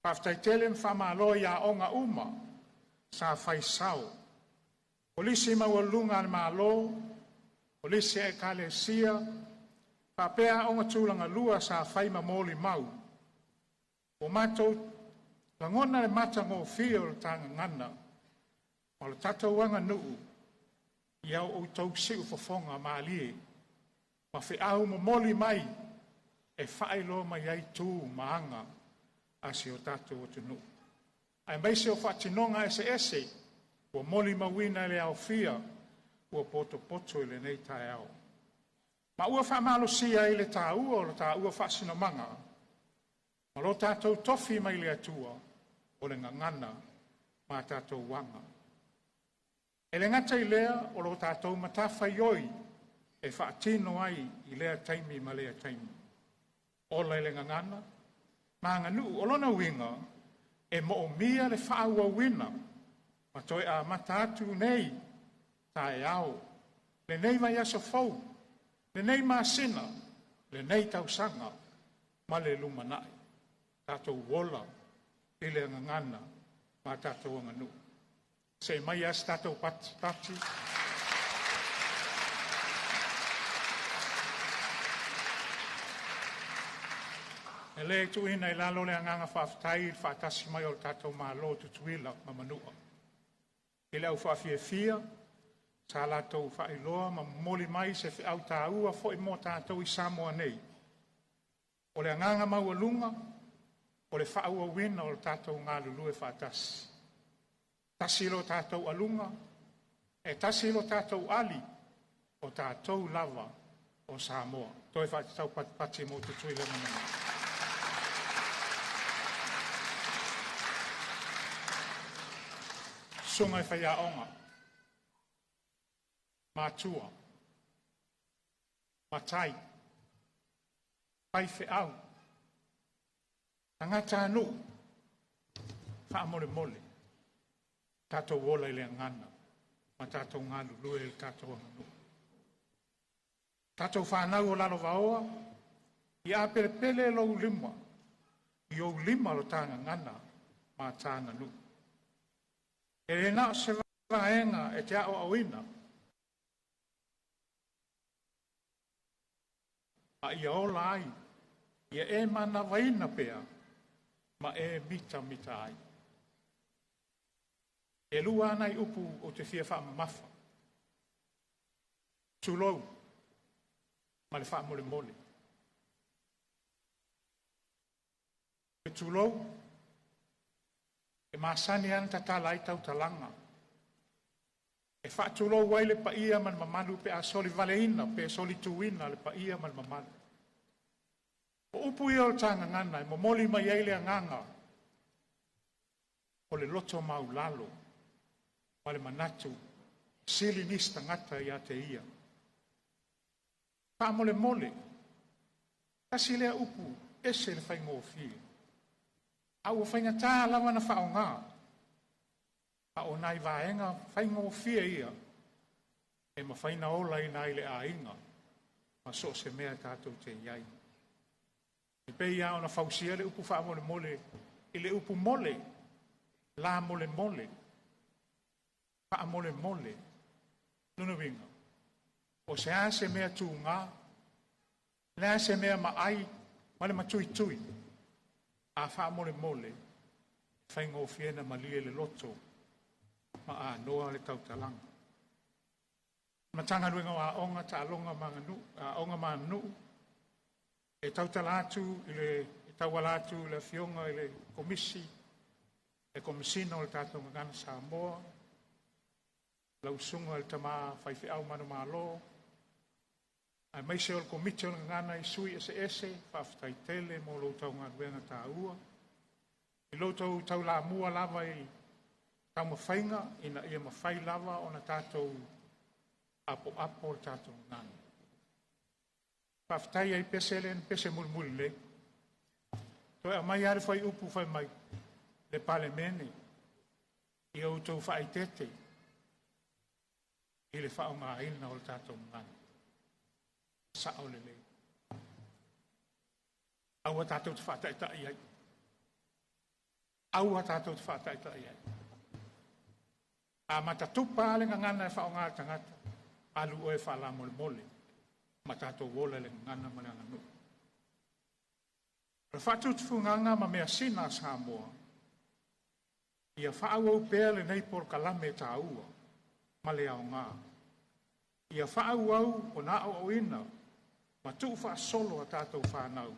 Faafetai tele ma faamalo i aoga uma sa fai sao, Kolisi Maualuluga a le Malo, Kolisi a Ekalesia faapea Aoga Tulagalua sa fai ma molimau. Ua matou lagona le matagofie o le ta gagana ma le tatou aganuu i a outou siufofoga malie ma feau momoli mai e faailoa mai ai tu ma aga a si o tatou atunuu, aemaise o faatinoga eseese ua molimauina e le aofia ua potopoto i lenei taeao, ma ua faamalosia ai le taua o le taua faasinomaga ma lo tatou tofi mai le Atua, o le gagana ma a tatou aga. E le gata i lea, o lo tatou matafaioi e faatino ai i lea taimi ma lea taimi. Ola i le gagana ma aganuu. O lona uiga, e moomia le faaauauina ma toe amata atu nei taeao, lenei vaiaso fou, lenei masina, lenei tausaga ma le lumanai. Tatou ola i le gagana ma tatou aganuu. Se i aumai se tatou pati. E le tuuina i lalo le agaga faafetai i le faatasi mai o le tatou Malo o Tutuila ma Manua i le aufaafiafia sa latou faailoa ma momoli mai se feau taua foi mo tatou i Samoa nei. O le agaga maualuga o le faaauauina o le tatou galulue faatasi. Tasi lo tatou aluga, e tasi lo tatou ali, o tatou lava o Samoa. Toe faatatau patipati mo Tutuila ma Manua. Susuga i faiaoga, matua, matai, faifeau, tagatanuu, faamolemole, tatou ola i le gagana ma tatou galulue i le tatou aganuu. Tatou fanau o lalovaoa, ia apelepele lou lima, i ou lima lo ta gagana ma ta aganuu. E le na o se vaega e te aoaoina, a ia ola ai, ia e manavaina pea ma e mitamita ai. E lua lava nai upu ou te fia faamamafa, tulou ma le faamolemole. O le tulou, e masani lava ona tatala ai tautalaga, e faatulou ai le paia ma le mamalu pe a solivaleina pe solituina le paia ma le mamalu. O upu ia o le ta gagana e momoli mai ai le agaga o le loto maualalo ma le manatu e sili nisi tagata ia te ia. Faamolemole, tasi lea upu e ese le faigofie, a ua faigata lava ona faaaoga. A o nai vaega faigofie ia e mafai ona olaina ai le aiga ma so o se mea tatou te i ai. E pei lava ona fausia le upu faamolemole i le upu mole, lamolemole, faamolemole. Lona uiga, o se a se mea tuga, o le a se mea maai ma le matuitui, a faamolemole, e faigofie ona malie le loto ma anoa le tautalaga. Matagaluega o Aoga, Taaloga ma Aganuu, Aoga ma Aganuu, e tautala atu i le e tauala atu i le Afioga i le Komisi, le Komesina o le tatou Gagana Samoa, lau Susuga i le Tama Faifeau Manumalo, aemaise o le Komiti o le Gagana i sui usufono eseese, faafetai tele mo lo outou galuega taua. I lo outou taulamua lava i taumafaiga ina ia mafai lava ona tatou apoapo le tatou gagana. Faafetai ai pese lea na pese mulimuli nei. Toe aumai lava le fuaiupu fai mai le Palemene, ia outou faaeteete i le faaaogaina o le tatou gagana. Sao lelei. Aua tatou te faataitai ai. Aua tatou te faataitai ai. A matatupa le gagana e faaaoga e le tagata, alu oe e faalamolemole ma tatou ola i le gagana ma le aganuu. O le faatutufugaga ma measina a Samoa, ia faaauau pea lenei polokalame taua ma le aoga. Ia faaauau ona aoaoina ma tuufaasolo a tatou fanau,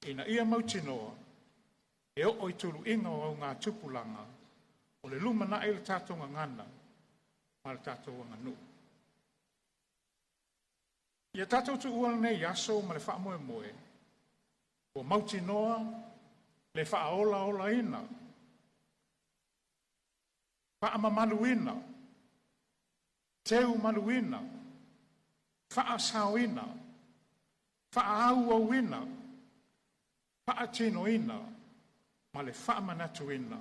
ina ia mautinoa e oo i tuluiga o augatupulaga o le lumanai le tatou gagana ma le tatou aganuu. Ia tatou tuua lenei aso ma le faamoemoe, ua mautinoa le faaolaolaina, faamamaluina, teumaluina, faasaoina, faaauauina, faatinoina ma le faamanatuina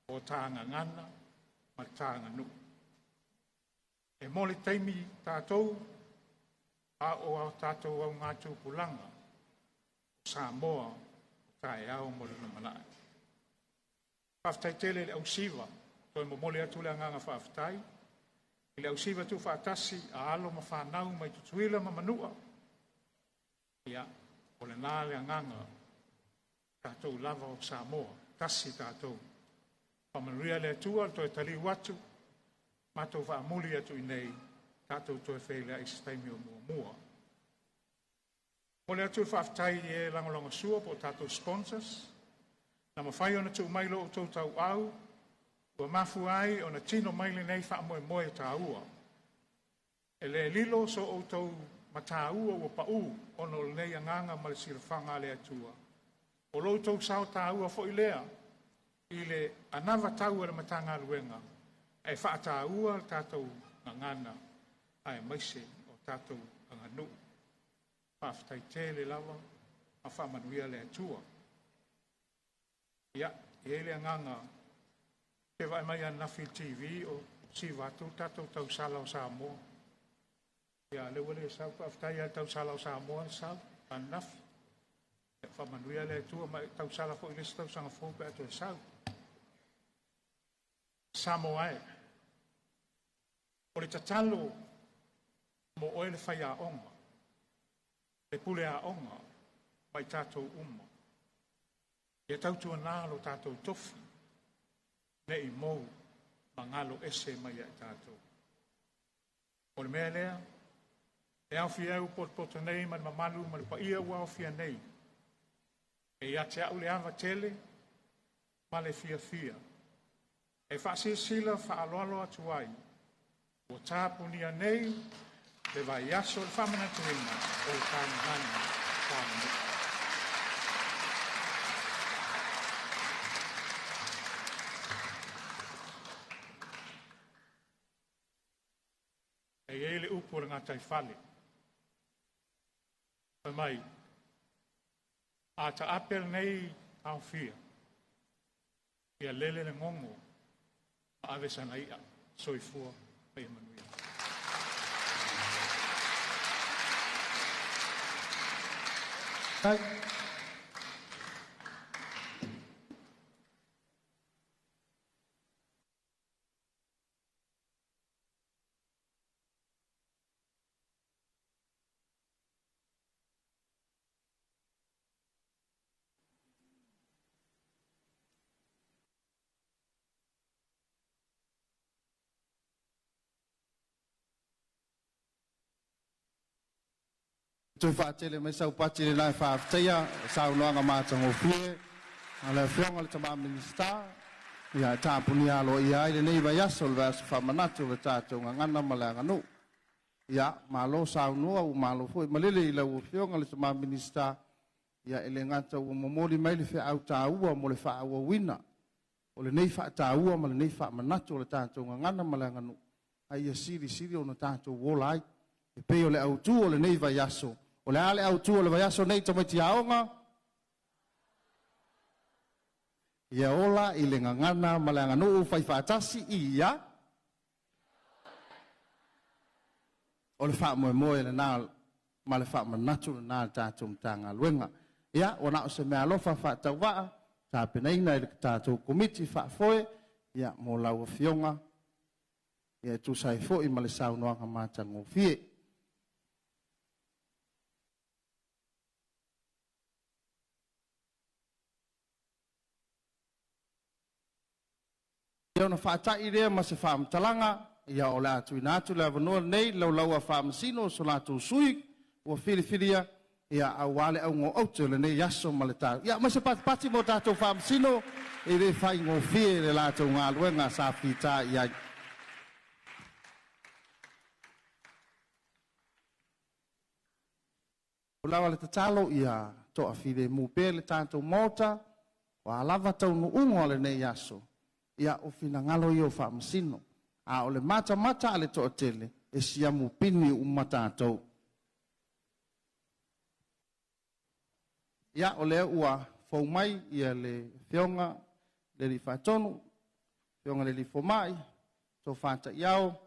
o ta gagana ma ta aganuu. E mo le taimi tatou a o a tatou augatupulaga o Samoa o taeao mo le lumanai. Faafetai tele i le ausiva, toe momoli atu le agaga faafetai i le ausiva tuufaatasi a alo ma fanau mai Tutuila ma Manua. Ia, o lena le agaga, tatou lava o Samoa, tasi tatou. Faamanuia le Atua, toe taliu atu, matou faamuli atu i nei, tatou toe feileai i se taimi o muamua. Momoli atu le faafetai i e lagolagosua po o tatou sponsors, na mafai ona tuu mai lo outou tauau, ua mafua ai ona tino mai lenei faamoemoe taua. E le lilo so outou mataua ua pau ona o lenei agaga ma le silafaga a le Atua. O lo outou sao taua foi lea i le anavatau a le Matagaluega e faataua le tatou gagana aemaise o tatou aganuu. Faafetai tele lava ma faamanuia le Atua. Ia, e i ai le agaga, pe vaai mai ananafi i le TV o siva atu le tatou tausala o Samoa. Ia, lea ua le sau, faafetai lava i le tausala o Samoa na sau ananafi. Ia, faamanuia le Atua ma e tausala foi i le isi tausaga fou pe a toe sau. Samoa e, o le tatalo mo oe le faiaoga, le pule aoga ma i tatou uma. Ia tautuana lo tatou tofi, ne i mou ma galo ese mai ia i tatou. O le mea lea, e aofia ai ua potopoto nei ma le mamalu ma le paia ua aofia nei, e ia te au le ava tele ma le fiafia, e faasilasila faaaloalo atu ai, ua tapunia nei le vaiaso o le faamanatuina o le ta gagana ma ta aganuu. E i ai le upu a le gataifale, fai mai, a taape lenei aofia, ia lele le gogo ma ave sana i'a. Soifua ma ia manuia. Toe faatele mai sau pati le na e faafetaia saunoaga matagofie a le Afioga i le Tama Minisita, ia e tapunia aloaia ai lenei vaiaso, le vaiaso faamanatu o le tatou gagana ma le aganuu. Ia, malo saunoa, ua malo foi malele i lau Afioga i le Tama Minisita. Ia, e le gata ua momoli mai le feau taua mo le faaauauina o lenei faataua ma lenei faamanatu o le tatou gagana ma le aganuu, a ia silisili ona tatou ola ai. E pei o le autu o lenei vaiaso. O le a le autu o le vaiaso nei, tamaiti aoga? Ia ola i le gagana ma le aganuu faifaatasi ia. O le faamoemoe lena ma le faamanatu lena a le tatou Matagaluega. Ia, ua na o se meaalofa faatauvaa. tapenaina e le tatou Komiti Faafoe ia mo lau Afioga ia e tusa ai foi ma le saunoaga matagofie. Ia ona faatai lea ma se faamatalaga, ia o le a tuuina atu le avanoa lenei i le laulau a Faamasino o so latou sui ua filifilia ia aua le auga o aute o lenei aso ma le taeao. Ia aumai se patipati mo tatou Faamasino, e le faigofie le latou galuega sa fita i ai. O lava le tatalo ia toafilemu pea le tatou Maota, ua lava taunuuga o lenei aso, ia o finagalo ia o Faamasino. A o le matamata a le toatele, e siamu pini uma tatou. Ia, o lea ua fou mai ia le Afioga le Alii Faatonu, Afioga le Alii Fomai, Tofa Ta'iao,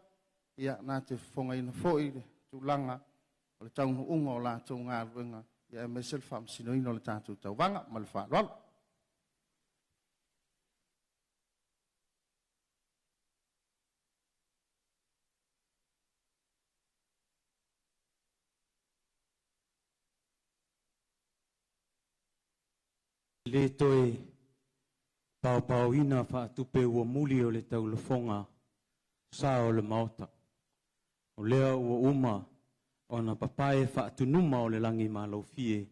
ia na te fofogaina foi le tulaga o le taunuuga o latou galuega, ia aemaise le faamasinoina o le tatou tauvaga. Ma le faaaloalo. Le toe paopaoina faatupe ua muli o le taulafoga sa o le Maota. O lea ua uma ona papae faatunuma o le lagi malofie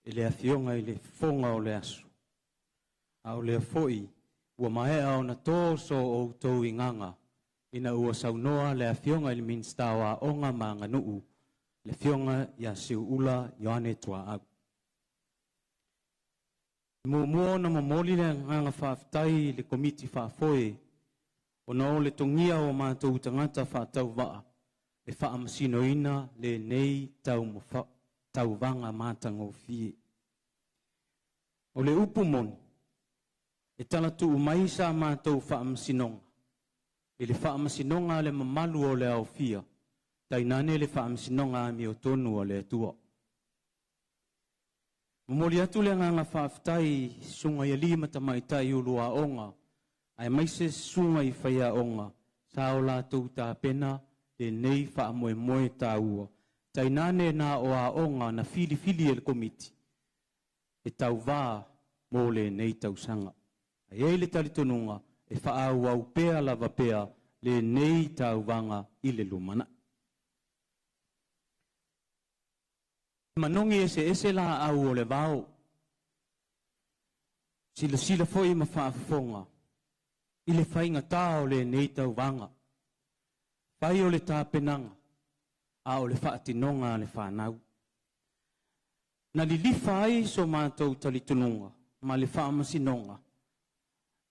e le Afioga i le Fofoga o le aso. A o lea foi ua maea ona to so outou igaga ina ua saunoa le Afioga i le Minisita o Aoga ma Aganuu, le Afioga ia Seuula Ioane Tuaau. E muamua ona momoli le agaga faafetai i le Komiti Faafoe ona o le togia o matou tagata faatauvaa e faamasinoina lenei tauvaga matagofie. O le upu moni, e talatuu mai sa matou faamasinoga, i le faamasinoga a le mamalu o le aofia, tainane le faamasinoga amiotonu a le Atua. Momoli atu le agaga faafetai i susuga i alii ma tamaitai ulu aoga, aemaise susuga i faiaoga sa o latou tapena lenei faamoemoe taua, tainane na o aoga na filifili e le Komiti e tauvā mo lenei tausaga. Ae i ai le talitonuga e faaauau pea lava pea lenei tauvaga i le lumanai. E manogi eseese laau o le vao, silasila foi ma faafofoga i le faigata o lenei tauvaga, fai o le tapenaga a o le faatinoga a le fanau. Na lilifa ai so matou talitonuga ma le faamasinoga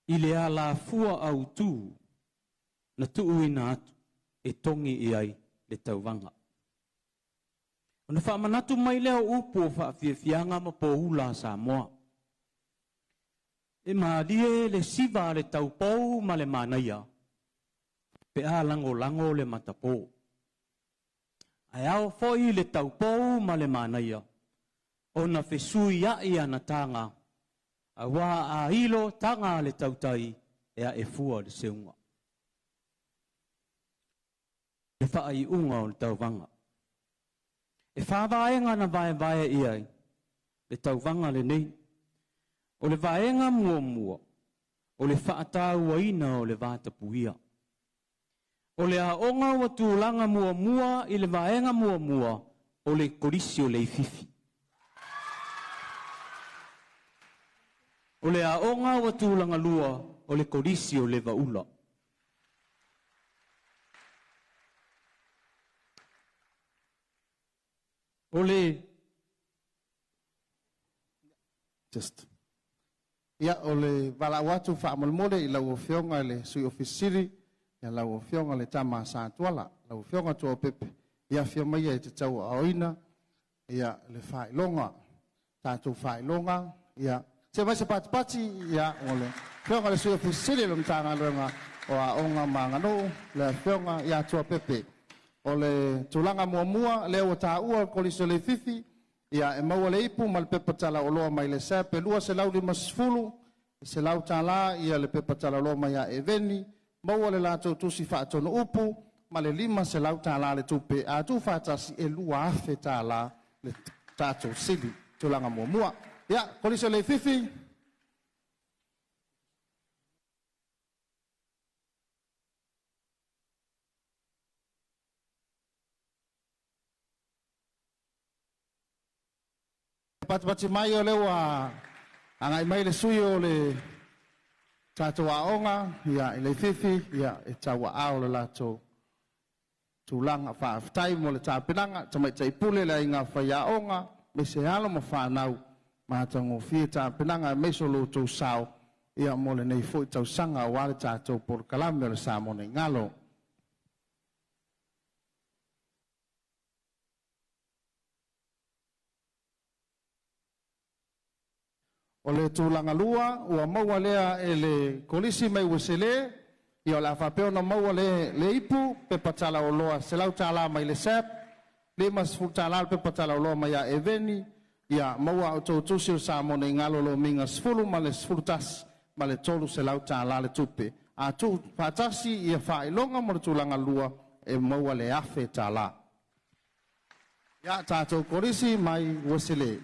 i le alafua autū na tuuina atu e togi i ai le tauvaga. Ona faamanatu mai lea o upu o faafiafiaga ma poula a Samoa. E malie le siva a le taupou ma le manaia, pe a lagolago le matapō. Ae ao foi le taupou ma le manaia, ona fesuia'i ana taga, auā a ilo taga a le tautai e a'e fua le seuga. Le faaiuga o le tauvaga. E fa vaega na vaevae i ai le tauvaga lenei. O le vaega muamua, o le faatauaina o le vatapuia. O le aoga ua tulaga muamua i le vaega muamua, o le Kolisi o Leififi. O le aoga ua tulaga lua, o le Kolisi o Levaula. O le Just. Ia, o le valaau atu faamolemole i lau Afioga i le Sui Ofisa Sili, ia lau Afioga le Tama Sa Tuala, lau Afioga Tuaopepe, ia afio maia e te tauaaoina ia le faailoga, tatou faailoga, ia se mai se patipati, ia o le Afioga le Sui Ofisa Sili o le Matagaluega o Aoga ma Aganuu, le Afioga ia Tuaopepe. O le tulaga muamua, lea ua taua le Kolisi o Leififi, ia e maua le ipu ma le pepa talaoloa mai le SAP e 250. E $100 ia le pepa talaloa mai a Eveni, maua le latou tusi faatonu upu, ma le $500 le tupe, a tuufaatasi e $2,000 le tatou sili tulaga muamua. Ia, Kolisi o Leififi. Patipati mai o lea ua agai mai le sui o le tatou aoga, ia, i Leififi, ia, e tauaao le latou tulaga faafetai mo le tapenaga, tamaitai pule le aiga faiaoga, me se alo ma whanau, matagofie tapenaga aemaise o lo outou sao, ia, mo lenei foi tausaga aua le tatou polokalame o le Samoa nei Galo. O le tulaga lua, ua maua lea e le kolisi mai Uesele, ia o le a faapea ona maua le ipu, pepa talaoloa $100 mai le SAP, $50 le pepa talaoloa mai a Eveni, ia maua au tusi o Samoa nei Galo lomiga 10 ma le 11 ma le $300 le tupe. A tuu faatasi ia faailoga mo le tulaga lua e maua le $1,000. Ia tatou kolisi mai Uesele.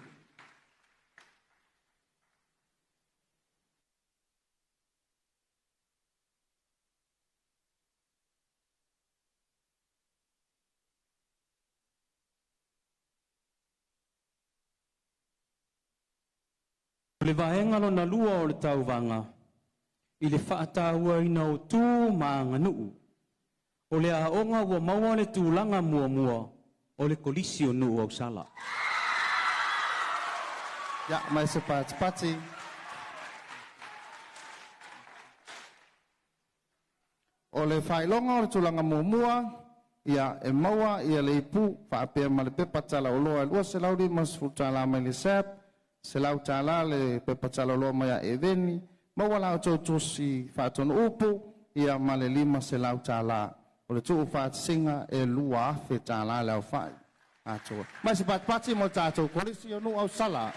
O le vaega lona lua o le tauvaga, i le faatauaina o tu ma aganuu. O le aoga ua maua le tulaga muamua o le Kolisi o Nuu Ausala. Ia, mai se patipati. O le faailoga o le tulaga muamua, ia, e maua ia le ipu faapea ma le pepa talaoloa e $250 mai le SAP, $100 le pepa talaloa mai a Eveni, maua la outou tusi faatonu upu, ia ma le $500. O le tuu faatasiga e $2,000 le aofai. Atoa. Mai se patipati mo tatou Kolisi o Nuu Ausala.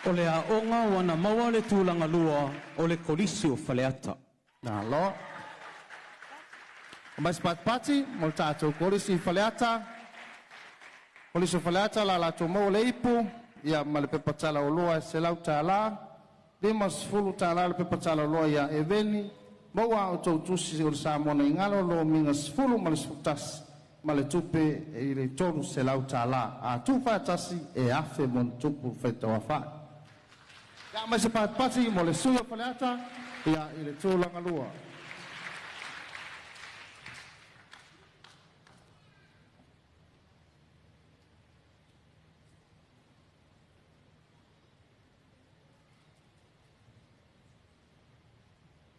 O le aoga ua na maua le tulaga lua o le Kolisi o Faleata. Nalo. O mai se patipati mo tatou Kolisi Faleata. Kolisi o Faleata la latou maua le ipu, ia ma le pepa talaoloa e $100, $50 le pepa talaloa ia Eveni, maua au outou tusi o le Samoa nei Galo lomiga 10 ma le 11 ma le tupe i le $300. A tuufaatasi e 1,000 mo tupu faitauafa'i. Ia mai se patipati mo le sui o Faleata, ia, i le tulaga lua.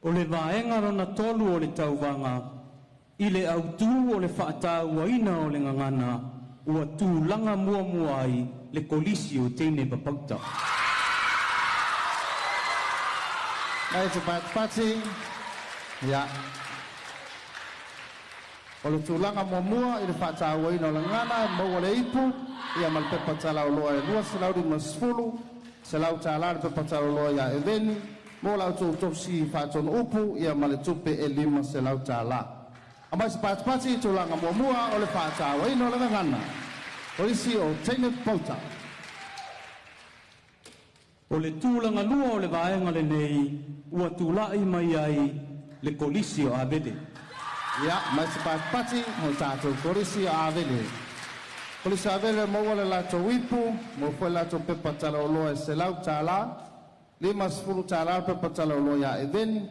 O le vaega lona tolu o le tauvaga, i le autū o le faatauaina o le gagana, ua tulaga muamua ai le Kolisi o Teine Papauta. Mai se patipati. Ia. O le tulaga muamua i le faatauaina o le gagana, e maua le ipu, ia ma le pepa talaoloa e 250, $100 le pepa talaloa ia Eveni, mo la outou tosi faatonu upu, ia ma le tupe e $500. Amai se patipati i tulaga muamua o le faatauaina o le gagana. Kolisi o Teine Papauta. O le tulaga lua o le vaega lenei, ua tula'i mai ai le Kolisi o Avele. Ia, mai se patipati mo tatou Kolisi o Avele. Kolisi o Avele maua le latou ipu, mo foi latou pepa talaoloa e $100, $50 le pepa talaoloa ia Eveni,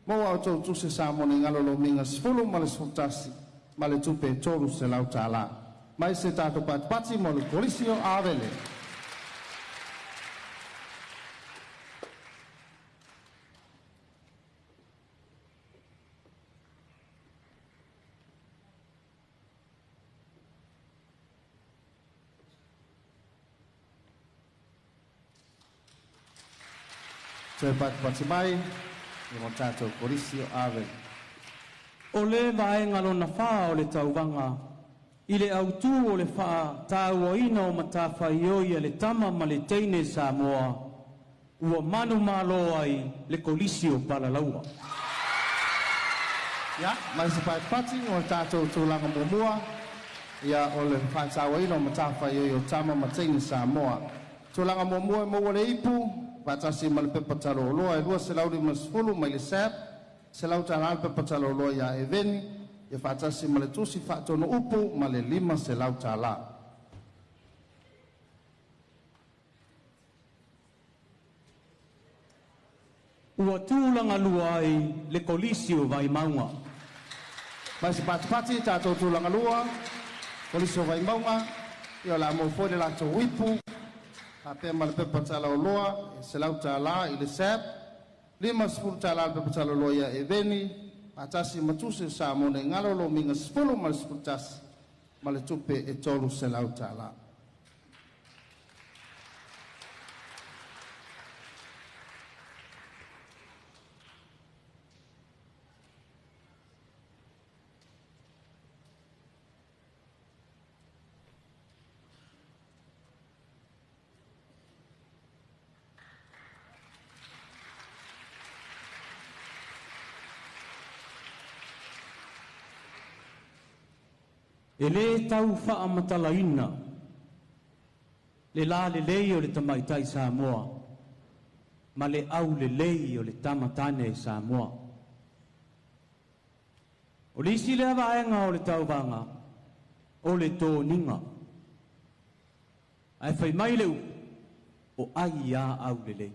maua outou tusi Samoa nei Galo lomiga 10 ma le 11 ma le tupe e $300. Mai se tatou patipati mo le Kolisi o Avele. Toe patipati mai, i mo tatou Kolisi o Avele. O le vaega lona whā o le tauvaga, i le autū o le faatauaina o matafaioi a le tama ma le teine Samoa, Ua manumalo ai le Kolisi o Palalaua. Ia, ma se patipati o le tatou tulaga muamua, ia o le faatauaina o matafaioi o tama ma teine Samoa. Tulaga muamua e maua le ipu, faatasi ma le pepa taloloa e 250 mai le SAP, $100 le pepa taloloa ia Eveni, ia faatasi ma le tusi faatonu upu ma le $500. Ua tulaga lua ai le Kolisi o Vaimauga. Mai se patipati, tatou tulaga lua, Kolisi o Vaimauga, ia o le a maua foi le latou ipu, faapea ma le pepa talauloa, e $100 i le SAP, $50 le pepa talauloa ia Eveni, faatasi ma tusi o Samoa nei galo lomiga 10 ma le 11 ma le tupe e $300. E le tau faamatalaina le la lelei o le tamaitai Samoa ma le au lelei o le tamatane Samoa. O le isi lea vaega o le tauvaga o le toniga. Ae fai mai le upu o ai a au lelei.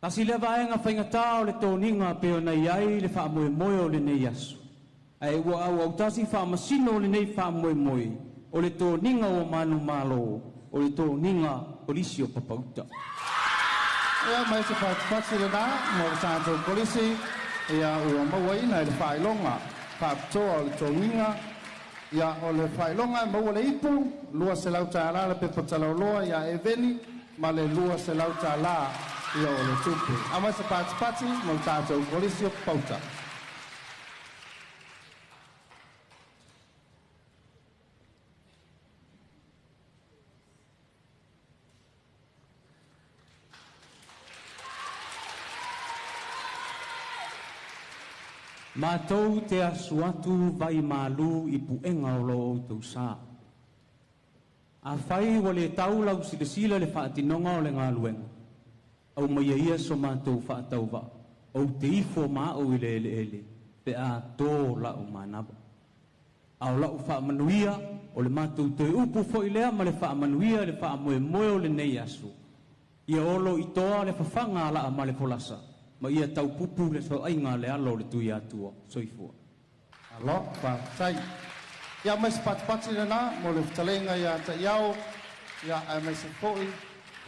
Tasi lea vaega faigata o le toniga pe ona i ai le faamoemoe o lenei aso. Ae ua auautasi faamasino o lenei faamoemoe o le toniga o manumalo o le toniga Kolisi o Papauta. Ia mai se patipati lena mo le tatou kolisi, ia ua mauaina i le faailoga faapitoa o le toniga. Ia o le faailoga e maua le ipu, $200 le pepa talauloa ia Eveni ma le $200 ia o le tupe. Aumai se patipati mo le tatou Kolisi o Papauta. Mātou te asu atu vai malu i puenga o lo outou sa. A whai ua le tau lau silasila le whaatinoga o le galuega. Au mai ia so mātou whaatauva. Au te ifo maau i le ele ele. Pe a tō lau manava. Au lau whaamanuia o le mātou toe upu foi lea ma le whaamanuia le whaamoemoe o le nei aso. Ia olo i toa le whawhanga ala a ma le folasa. Ma ia tau pupu le soaiga le alo o le tui atua. Soifua. Alo, faafetai. Ia mai se patipati lena mo le fetaleiga ia taiao, ia ae mai se foi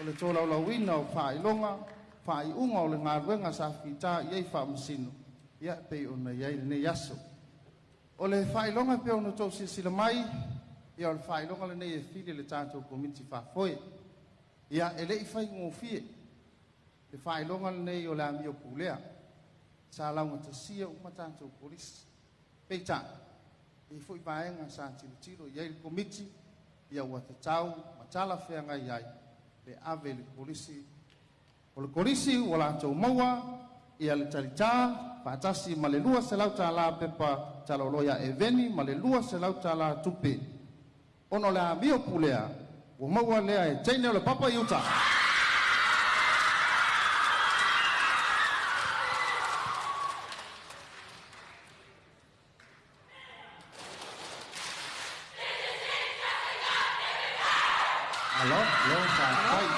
o le tolaulauina o faailoga, faaiuga o le galuega sa fita i ai faamasino, ia pei ona i ai lenei aso. O le faailoga pe ona tou silasila mai, ia o le faailoga lenei e fili le tatou komiti faafoe. Ia e le i faigofie le faailoga lenei o le amio pulea. Sa laugatasia uma tatou polisi. Peitai, e foi vaega sa tilotilo i ai le komiti, ia ua tatau ma talafeagai ai le ave i le kolisi. O le kolisi ua latou maua ia le talitā faatasi ma le $200 pepa talauloa ia Eveni ma le $200 tupe. Ona o le amio pulea ua maua lea e teine o le papa i uta. Alo, lo, faafetai.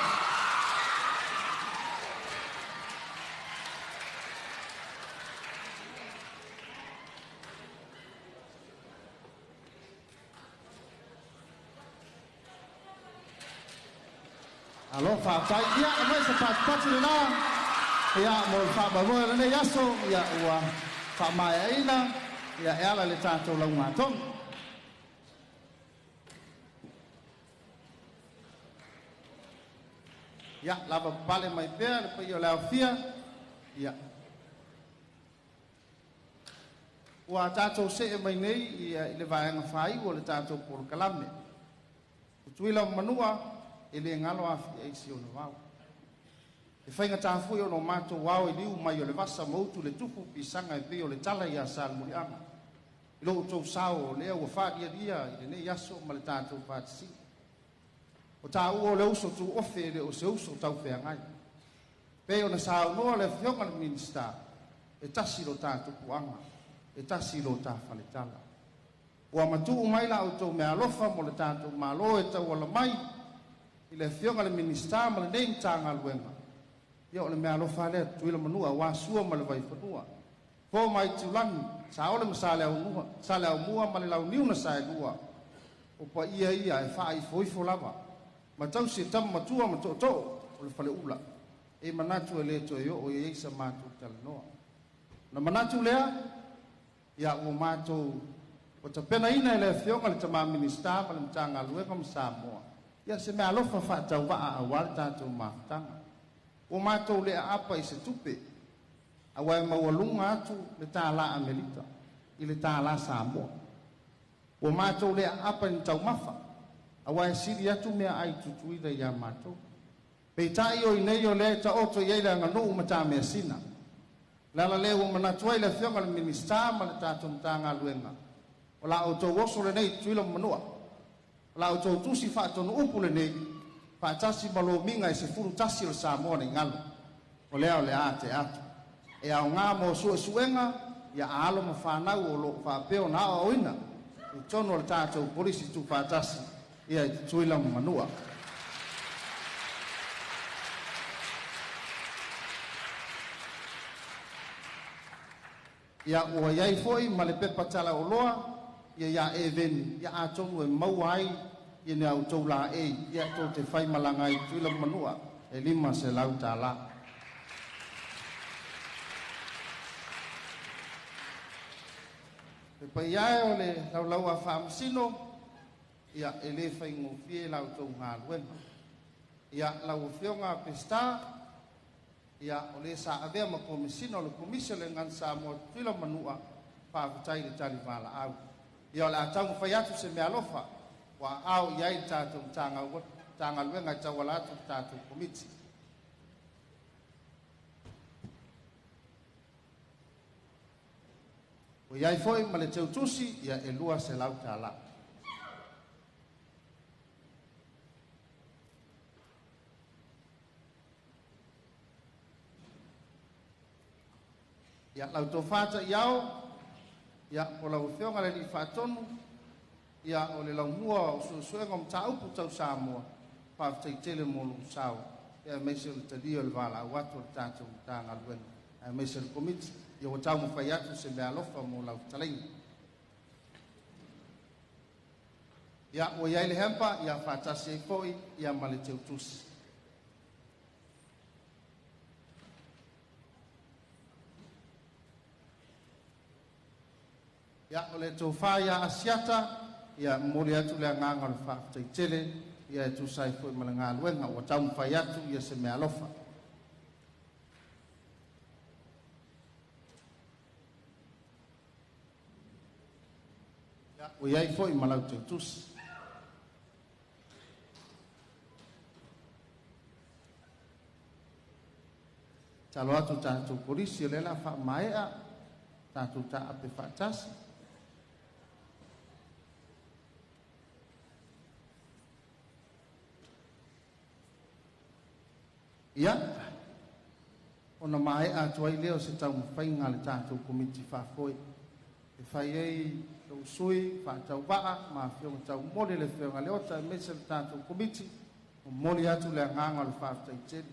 Alo, faafetai. Ia, aumai se patipati lena. Ia, mo le faamoemoe o lenei aso, ia ua faamaeaina, ia e ala i le tatou laugatonu. Ia, lava pale mai pea le paia o le aofia. Ia. Ua tatou see mai nei ia, i le vaega faaiu o le tatou polokalame. Tutuila ma Manua e le galo afi ai si ona vao. E faigata foi ona o matou ao i liu mai o le vasa ma utu le tupu pisaga e pei o le tala ia Salemuliaga. I lo outou sao o lea ua faalialia i lenei aso ma le tatou faatasiga. O taua o le uso tuofe e le o se uso taufeagai. Pei ona saunoa le Afioga i le Minisita, e tasi lo ta tupuaga, e tasi lo ta faletala. Ua matuu mai la outou meaalofa mo le tatou Malo e tauala mai i le Afioga i le Minisita ma lenei Matagaluega. Ia o le meaalofa lea Tutuila ma Manua aua Sua ma le Vaifanua, Fofo ma Aitulagi, Saole ma Saleaaumua, Saleaaumua ma le Launiu na Saelua. O paia ia e faaifoifo lava ma tausi e tama matua ma tootoo o le faleula. E manatu e le toe oo i ai sa matou talanoa. Na manatu lea, ia ua matou ua tapenaina e le Afioga i le Tama Minisita ma le Matagaluega ma Samoa, ia se meaalofa faatauvaa aua le tatou mafutaga. Ua matou le aapa i se tupe, aua e maualuga atu le $1 Amerika i le $1 Samoa. Ua matou le aapa i ni taumafa, aua e sili atu meaai Tutuila ia matou. Peitai o i inei o lea e taoto i ai le aganuu ma tameasina. Le ala lea ua manatu ai le Afioga i le Minisita ma le tatou Matagaluega, o la outou oso lenei Tutuila ma Manua, o la outou tusi faatonu upu lenei, faatasi ma lomiga e 11 o le Samoa nei galo. O lea o le a tea atu. E aoga mo suesuega ia alo ma fanau o lo o faapea ona aoaoina i totonu o le tatou Kolisi Tuufaatasi ia i Tutuila ma Manua. Ia ua i ai foi ma le pepa talaoloa ia ia Eveni, ia atonu e maua ai ia ni a outou laei ia tou te faimalaga ai i Tutuila ma Manua e $500. Le paia e o le laulau a Faamasino, ia e le faigofie la outou galuega. Ia lau Afioga Peseta, ia o le sa avea ma Komesina o le Komisi o le Aigana Samoa Tutuila ma Manua, faafetai le tali valaau. Ia o le a taumafai atu se meaalofa ua aao i ai le tatou Matagaluega e tauala atu i le tatou Komiti. Ua i ai foi ma le teutusi, ia e $200. Ia lau tofa ta'iao, ia po lau Afioga i le Alii Faatonu, ia o le laumua o suesuega o mataupu tau Samoa, faafetai tele mo lou sao, ia aemaise o le talia o le valaau atu a le tatou Matagaluega, aemaise o le Komiti. Ia ua taumafai atu se meaalofa mo lau fetalaiga. Ia ua i ai le hempa, ia faatasi ai foi ia ma le teutusi. Ia o le tofa ia Asiata, ia momoli atu le agaga o le faafetai tele ia e tusa ai foi ma le galuega ua taumafai atu ia se meaalofa. Ia ua i ai foi ma lau teutusi. Tatalo atu i tatou Kolisi o lea o le a faamaea, tatou taape faatasi. Ia, ona maea atu ai lea o se taumafaiga a le tatou Komiti Faafoe e fai ai lou sui faatauvaa ma afioga taumoli le Afioga Leota aemaise le tatou Komiti. Momoli atu le agaga o le faafetai tele.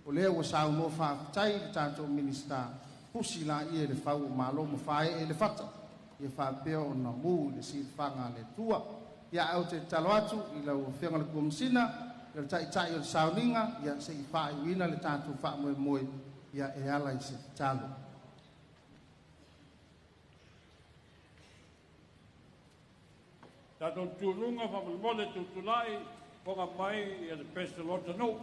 O lea ua saunoa faafetai le tatou Minisita, pusi laia i le fau o malo ma faaee i le fata, ia faapea ona mu i le silafaga a le Atua. Ia ae ou te tatalo atu i lau Afioga i le Komesina, o le Taitai o le Sauniga, ia se i faaiuina le tatou faamoemoe ia e ala i se tatalo. Tatou tuluga faamolemole tutulai fofoga mai ia le pese lota nuu.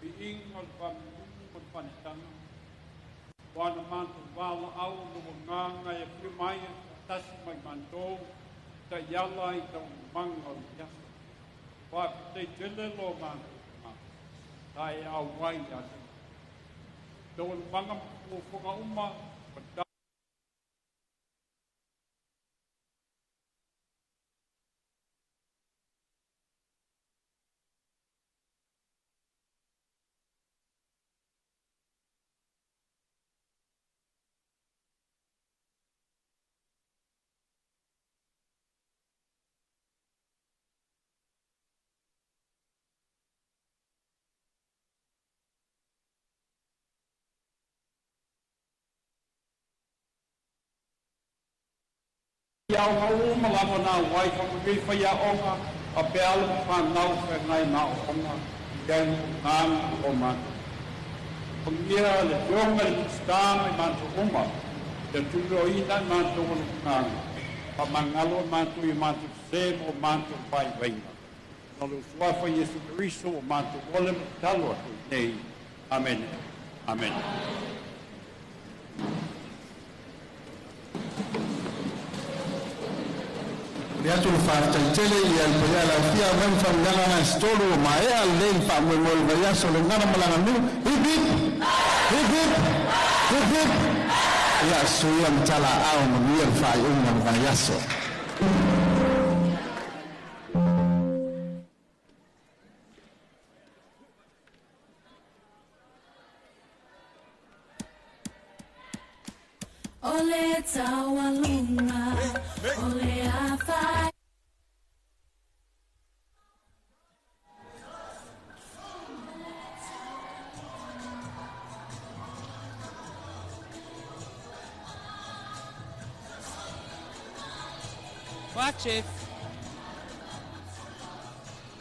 Viiga o le faamanu ma le faanetaga, ua na matou valaau lou Agaga e afio mai e faatasi ma i matou taiala i taualumaga o lenei aso. Faafetai tele lo matou agaga, sa e auai ia te matou. Taualumaga ma fuafuaga uma ua aoga uma lava na auai, faamanuia i faiaoga faapea alo ma fanau o feagai ma aoaoga i ai le agaga o matou. Faamanuia le Afioga i le Minisita ma i matou uma, ia tuliloaina i matou o le agaga, faamagalo i matou i matou sesē ma o matou vaivaiga. Ona o le Suafa Iesu Keriso ua matou ole ma tatalo atu ai nei. Amene. Amene. Le atu le faafetai i le paia o le afia mai ma faamanuiaga na se tolu ua maea lelei le faamoemoe o le vaiaso o le Gagana ma le Aganuu. Hip hip! Hip hip! Hip hip! Ia soia ma talaaao manuia le faaiuga o le vaiaso. O le taualuga o le afai. Wa Chief.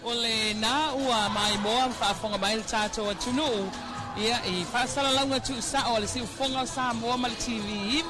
O lena ua maimoa ma faafofoga mai le tatou atunuu ia i faasalalauga tuusao a le Siufofoga o Samoa ma le TV 9.